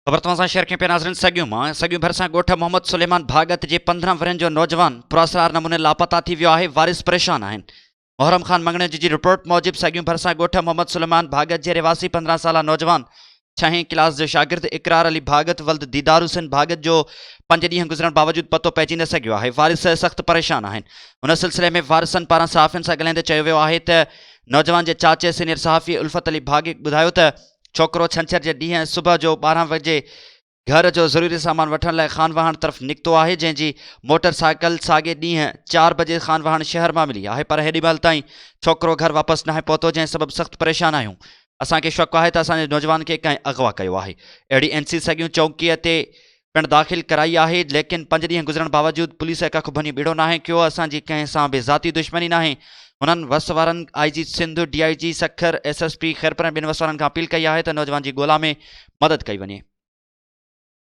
خبر توهان سان شيئر ڪيون پيا ناظرين سڳيون مان سڳيون ڀرسان ڳوٺ محمد سليمان ڀاڳت جي 15 ورهين جو نوجوان پراسرار نموني لاپتا ٿي ويو آهي وارث پريشان آهن محرم خان مڱڻيجي جي رپورٽ موجب سڳيون ڀرسان ڳوٺ محمد سليمان ڀاڳت جي رهواسي 15 سالا نوجوان ڇهين ڪلاس جو شاگرد اقرار علي ڀاڳت ولد ديدار حسين ڀاڳت جو پنج ڏينهن گذرڻ باوجود پتو پئجي نه سگهيو آهي وارث سخت پريشان آهن ان سلسلي ۾ وارثن پاران صحافين سان ڳالهائيندي چيو ويو آهي ته نوجوان جي چاچي سينيئر صحافي الفت علي ڀاڳت ٻڌايو ته ڇوڪرو ڇنڇر جي ڏينهن صبح جو 12 وڳي گهر جو ضروري سامان وٺڻ لاء خانواهڻ طرف نڪتو آهي، جنهن جي موٽر سائيڪل ساڳئي ڏينهن چار بجي خانواهڻ شهر مان ملي آهي پر هيڏي مهل تائين ڇوڪرو گهر واپس ناهي پهتو، جنهن سبب سخت پريشان آهيون، اسان کي شڪ آهي ته اسان جي نوجوان کي ڪنهن اغوا ڪيو آهي، اهڙي اين سي سڳيون چونڪيء تي پڻ داخل ڪرائي آهي ليڪن پنج ڏينهن گذرڻ باوجود پوليس ڪک ڀڃي ٻيڙو ناهي ڪيو اسان جي ڪنهن سان به ذاتي دشمني ناهي هنن وس وارن I G Sindh D I G Sukkur S S P Khairpur ۽ ٻين وس وارن کان اپيل ڪئي آهي ته نوجوان جي ڳولا ۾ مدد ڪئي وڃي.